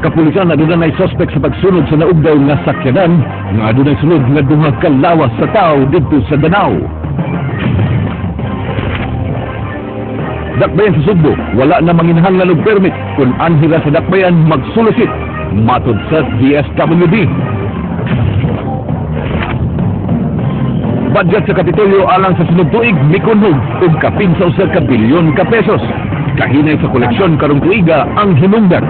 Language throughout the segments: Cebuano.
Kapulisan, aduna nay suspect sa pagsunod sa naugdaw nga sakyanan nga adunay sulod nga duha ka lawas sa tawo didto sa Danao. Dakbayan sa Sugbo, wala na manginahanglan og permit kung anhi ra sa dakbayan magsolicit, matod sa DSWD. Budget sa Kapitolyo alang sa sunod tuig mikunhog og kapin sa 1 ka bilyon ka pesos. Kahinay sa koleksyon karong tuiga ang hinungdan.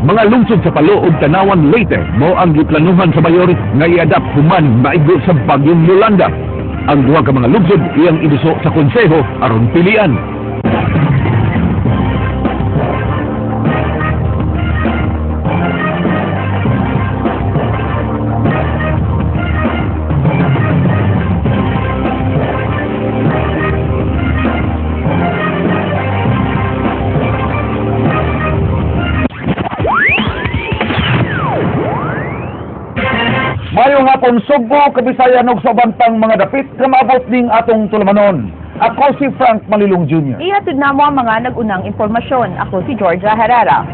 Mga lungsod sa Palo ug Tanawan, Leyte mao ang giplanuhan sa mayor nga i-adapt human maigo sa bagyong Yolanda. Ang duha ka mga lungsod iyang iduso sa konseho aron pilian. Mayong hapon, Sugbo, Kabisayan ug sa uban pang mga dapit nga maabot ning atong tulumanon. Ako si Frank Malilong Jr. Ihatid namo ang mga nag-unang impormasyon. Ako si Georgia Herrera.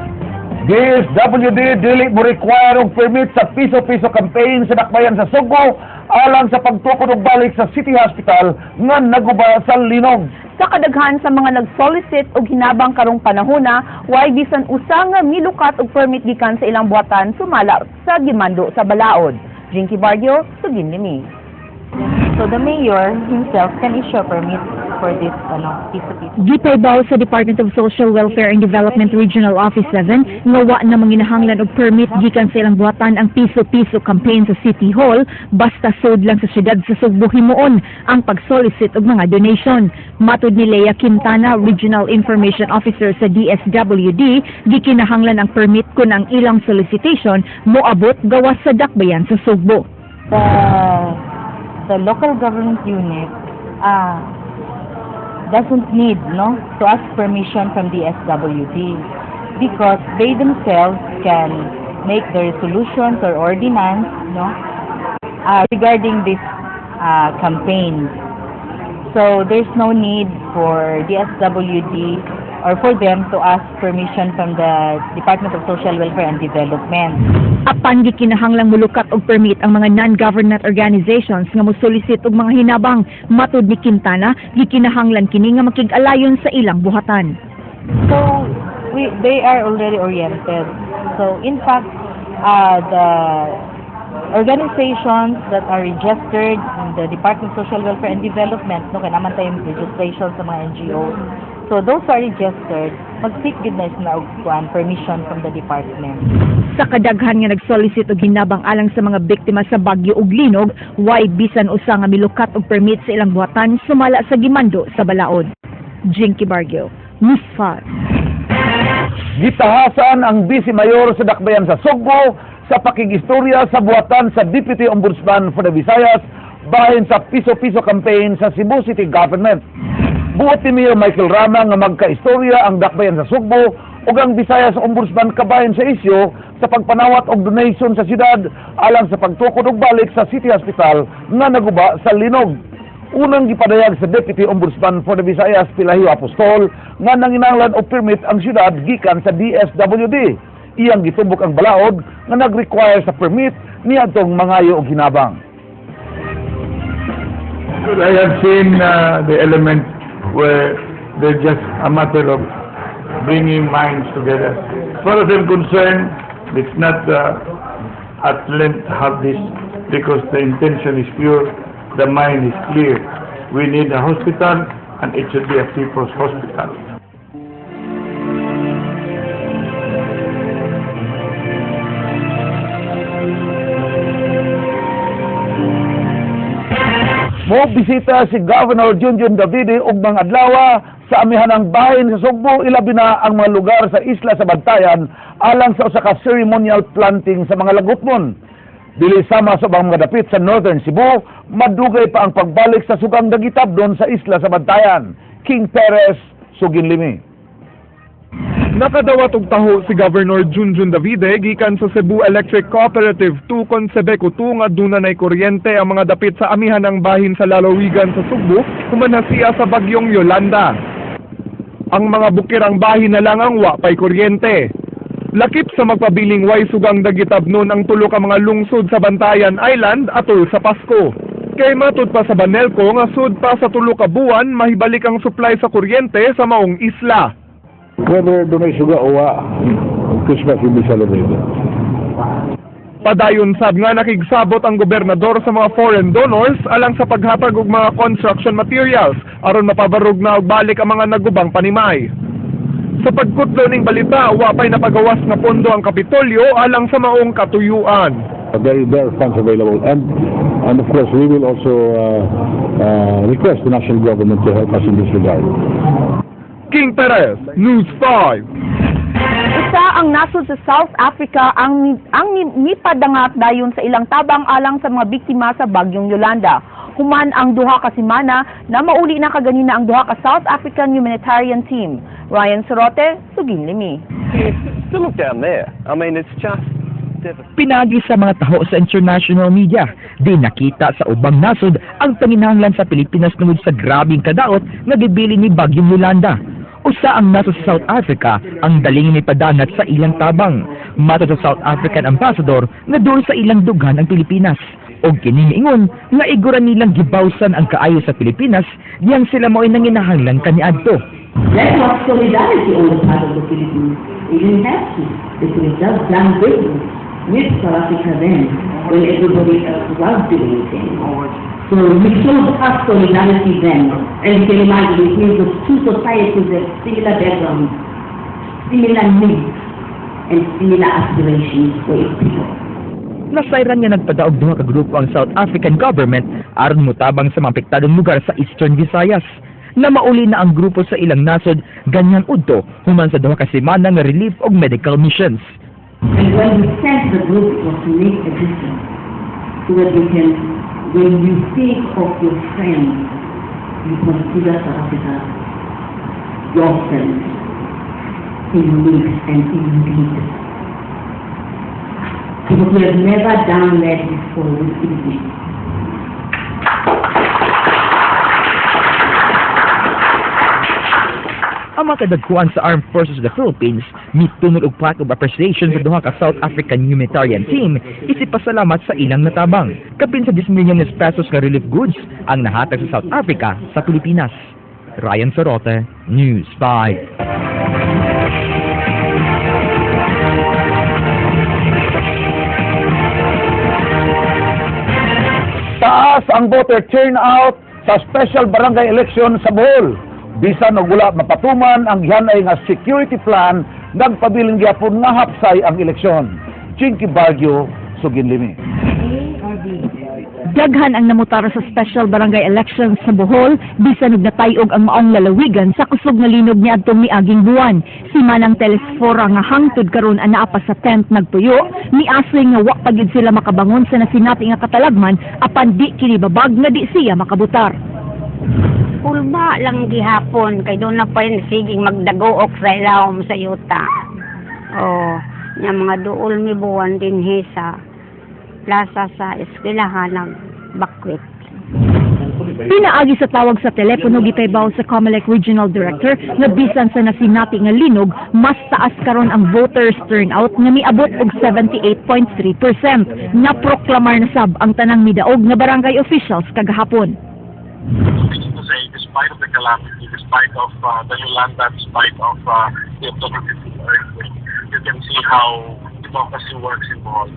DSWD dili mo require og permit sa piso-piso campaign sa dakbayan sa Sugbo alang sa pagtukod og balik sa City Hospital nga naguba sa linog. Sa kadaghan sa mga nag-solicit og hinabang karong panahona, way bisan usa nga milukat og permit gikan sa ilang buhatan sumala sa gimando sa balaod. Jinky Barrio, Sugin Limi. So the mayor himself can issue a permit for this piso-piso. Gipaybaw sa Department of Social Welfare and Development Regional Office 7 nga wa na manginahanglan og permit gikan sa ilang buhatan ang piso-piso campaign sa City Hall basta sud lang sa siyudad sa Sugbo himuon ang pag-solicit og mga donation. Matud ni Lea Quintana, Regional Information Officer sa DSWD, gikinahanglan ang permit kun ang ilang solicitation moabot gawas sa dakbayan sa Sugbo. The local government unit doesn't need, no, to ask permission from the SWD because they themselves can make the resolutions or ordinance, no, regarding this campaign. So there's no need for DSWD or for them to ask permission from the Department of Social Welfare and Development. Apan gikinahanglang mulukat og permit ang mga non-government organizations nga mosolicit og mga hinabang. Matud ni Quintana, gikinahanglan kini nga makig-alayon sa ilang buhatan. So they are already oriented. So in fact, the organizations that are registered in the Department of Social Welfare and Development, no, kay naa man tayong registration sa mga NGOs. So those who are registered, mag-seek gid na sila og kuan permission from the department. Sa kadaghan nga nagsolicit og hinabang alang sa mga biktima sa bagyo ug linog, way bisan usa nga milukat og permit sa ilang buhatan sumala sa gimando sa balaod. Jinky Barrio, News 5. Gitahasan ang Vice Mayor sa dakbayan sa Sugbo sa pakigistorya sa buhatan sa Deputy Ombudsman for the Visayas bahin sa piso-piso campaign sa Cebu City Government. Buot ni Mayor Michael Rama nga magkaistorya ang dakbayan sa Sugbo ug ang Visayas Ombudsman kabahin sa isyu sa pagpanawat og donation sa siyudad alang sa pagtukod og balik sa City Hospital nga naguba sa linog. Unang gipadayag sa Deputy Ombudsman for the Visayas, Pelagio Apostol, nga nanginahanglan og permit ang siyudad gikan sa DSWD. Iyang gitumbok ang balaod nga nag-require sa permit niadtong mangayo og hinabang. Well, I have seen the element where they're just a matter of bringing minds together. As far as I'm concerned, it's not at length have this because the intention is pure, the mind is clear. We need a hospital and it should be a people's hospital. Mo bisita si Governor Junjun Davide og mga adlaw sa amihanang bahin sa Sugbo, ilabi na ang mga lugar sa isla sa Bantayan alang sa usa ka ceremonial planting sa mga lagutmon. Dili sama sa ubang mga dapit sa Northern Cebu, madugay pa ang pagbalik sa sugang dagitabdon sa isla sa Bantayan. King Perez, Sugin Limi. Nakadawat og taho si Governor Junjun Davide gikan sa Cebu Electric Cooperative 2 Consebeco 2 nga duna nay kuryente ang mga dapit sa amihanang bahin sa lalawigan sa Sugbo human hasiya sa bagyong Yolanda. Ang mga bukirang bahin na lang ang wa pay kuryente. Lakip sa magpabiling way sugang dagitabnon ang tulo ka mga lungsod sa Bantayan Island atol sa Pasko. Kay matud pa sa Banelco nga sud pa sa 3 ka buwan mahibalik ang supply sa kuryente sa maong isla. Whether dunay suga o wa, Christmas will be celebrated. Padayon sab nga nakigsabot ang gobernador sa mga foreign donors alang sa paghatag og mga construction materials aron mapabarog na og balik ang mga nagubang panimay. Sa pagkutlo ning balita, wa pay napagawas nga pondo ang Kapitolyo alang sa maong katuyuan. There are funds available, and of course we will also request the national government to help us in this regard. King Perez, News 5. Usa ang nasod sa South Africa ang mipadangat dayon sa ilang tabang alang sa mga biktima sa bagyong Yolanda. Human ang 2 ka semana na mauli na kaganina ang duha ka South African humanitarian team. Ryan Sorote, Suginlimi. To look down there, I mean, it's just devastating. Pinagi sa mga taho sa international media, di nakita sa ubang nasod ang panginahanglan sa Pilipinas tungod sa grabing kadaot nga gibilin ni Bagyong Yolanda. Usa ang nasod sa South Africa ang daling mipadangat sa ilang tabang. Matod sa South African ambassador nga doon sa ilang dughan ang Pilipinas. Og kini miingon nga igura nilang gibawsan ang kaayo sa Pilipinas diyang sila mao'y nanginahanglan kaniadto. That was solidarity on the part of the Philippines. They didn't have to. They could have just done business with South Africa then, when everybody else was doing things. So we showed us solidarity then. And you can imagine, it means the two societies have similar backgrounds, similar needs, and similar aspirations for its people. Nasayran nga nagpadaog duha ka grupo ang South African government aron motabang sa mga apektadong lugar sa Eastern Visayas. Na mauli na ang grupo sa ilang nasod ganyan udto human sa 2 ka semana nga relief og medical missions. And when we sent the group, it was to make a difference. So that you can, when you think of your friends, you consider South Africa your friend in need and in need. Because we have never done that before with Philippines. Ang mga kadagkuan sa Armed Forces of the Philippines mitunol og plaque of appreciation sa duha ka South African humanitarian team isip pasalamat sa ilang natabang. Kapin sa 10 milyones pesos nga relief goods ang nahatag sa South Africa sa Pilipinas. Ryan Sorote, News 5. Taas ang voter turnout sa special barangay election sa Bohol. Bisan og wala mapatuman ang gihanay nga security plan, nagpabilin gyapon nga hapsay ang eleksyon. Chinky Baguio, Suginlimi. Daghan ang namutara sa special barangay elections sa Bohol bisan og natay-og ang maong lalawigan sa kusog nga linog niadtong miaging buwan. Si Manang Telesfora nga hangtod karon anaa pa sa tent nagpuyo, miasoy nga wa pa gyud sila makabangon sa nasinati nga katalagman apan di kini babag nga di siya makabutar. Kulba lang gihapon kay doon na pa yun siging magdaguok sa ilawom sa yuta. Oh, nya mga duol mi buwan dinhi sa plaza sa eskwelahan nagbakwit. Pinaagi sa tawag sa telepono, gipahibaw sa COMELEC Regional Director nga bisan sa nasinati nga linog, mas taas karon ang voters turnout nga miabot og 78.3%. Naproklamar na sab ang tanang midaog nga barangay officials kagahapon. To say, despite of the calamity, despite of the Yolanda, despite of the October 15 earthquake, you can see how democracy works in Bohol.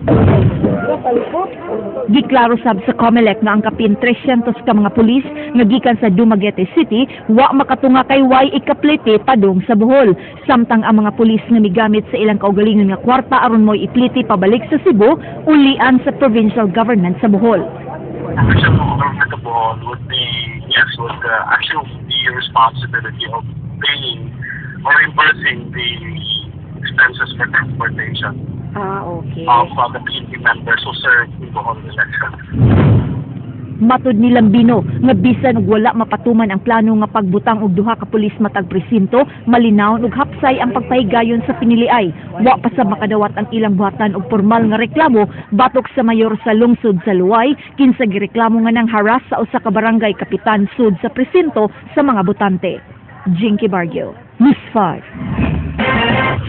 Giklaro sab sa COMELEC nga ang kapin 300 ka mga pulis nga gikan sa Dumaguete City wa makatunga kay way ikaplite padung sa Bohol. Samtang ang mga pulis nga migamit sa ilang kaugalingon nga kwarta aron mo'y iplite pabalik sa Cebu, ulian sa provincial government sa Bohol. Provincial government of Bohol would be, yes, would assume the responsibility of paying or reimbursing the expenses for transportation of the PNP members who served in Bohol election. Matud ni Lambino nga bisan og wala mapatuman ang plano nga pagbutang og duha ka pulis matag presinto, malinawon ug hapsay ang pagpahigayon sa piniliay. Wa pa sa makadawat ang ilang buhatan og pormal nga reklamo batok sa mayor sa lungsod sa Loay, kinsa gireklamo nga nang harass sa usa ka barangay kapitan sud sa presinto sa mga botante. Jinky Bargio, News 5.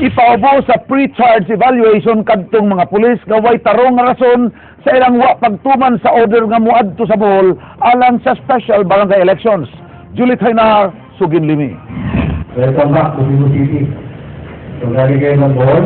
Ipaubo sa pre-charge evaluation kadtong mga pulis nga way tarong nga rason sa ilang wa pagtuman sa order nga muadto sa Bohol alang sa special barangay elections. Julie Taynar, Suginlimi. Welcome back to Cebu City. So, galing kayo ng Bohol?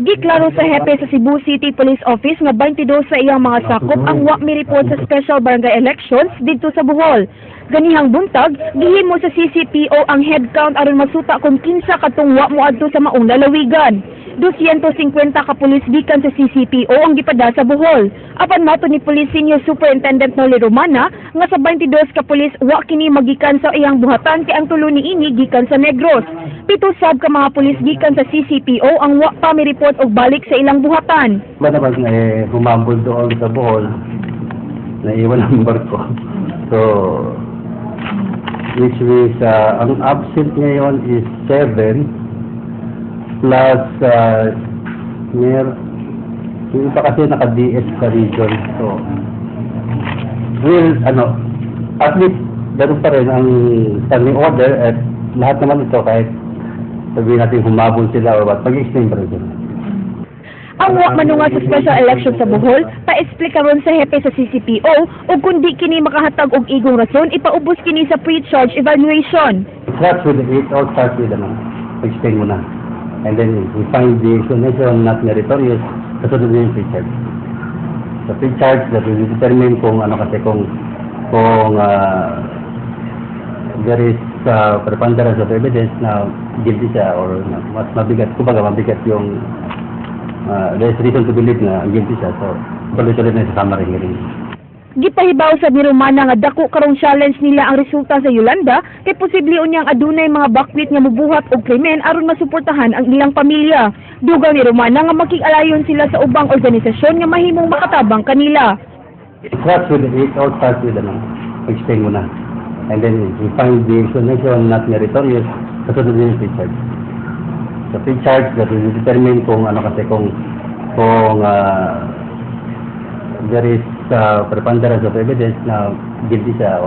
Giklaro sa hepe sa Cebu City Police Office nga 22 sa iyang mga sakop ang wa mi-report sa special barangay elections didto sa Bohol. Ganihang buntag, gihimo sa CCPO ang headcount aron masuta kung kinsa katong wa moadto sa maong lalawigan. 250 ka pulis gikan sa CCPO ang gipada sa Bohol. Apan matod ni Police Senior Superintendent Noli Romana nga sa 22 ka pulis, wa kini magikan sa iyang buhatan kay ang tulo niini gikan sa Negros. 7 sab ka mga pulis gikan sa CCPO ang wa pa mi-report og balik sa ilang buhatan. Ba naman eh, humabol doon sa Bohol, naiwan ang barko. So, which is, ang absent ngayon is 7 plus yung iba kasi naka-DS sa region. So, will, ano, at least, ganun pa rin ang standing order at lahat naman ito, kahit sabihin natin humabol sila or what, mag-explain pa rin sila. Ang wa manunga sa special election sa Bohol, pa-explain karon sa hepe sa CCPO ug kung di kini makahatag og igong rason, ipaubos kini sa pre-charge evaluation. It all starts with ano, explain mo na. And then we find the explanation not meritorious, kasunod na yung pre-charge. So pre-charge, that will determine kung ano kasi kung there is preponderance of evidence na guilty siya or na mas mabigat, kumbaga mabigat yung there is reason to believe na guilty siya. So, tuloy-tuloy na sa summary hearing. Gipahibaw sa ni Romana nga dako karong challenge nila ang resulta sa Yolanda kay posible unyang adunay mga bakwit nga mubuhat og krimen aron masuportahan ang ilang pamilya. Dugang ni Romana nga makig-alayon sila sa ubang organisasyon nga mahimong makatabang kanila. It all starts with ano, explain mo na. And then we find the explanation not meritorious, kasunod na yung pre-charge. So pre-charge, that will determine kung ano kasi kung there is preponderance of evidence na guilty siya.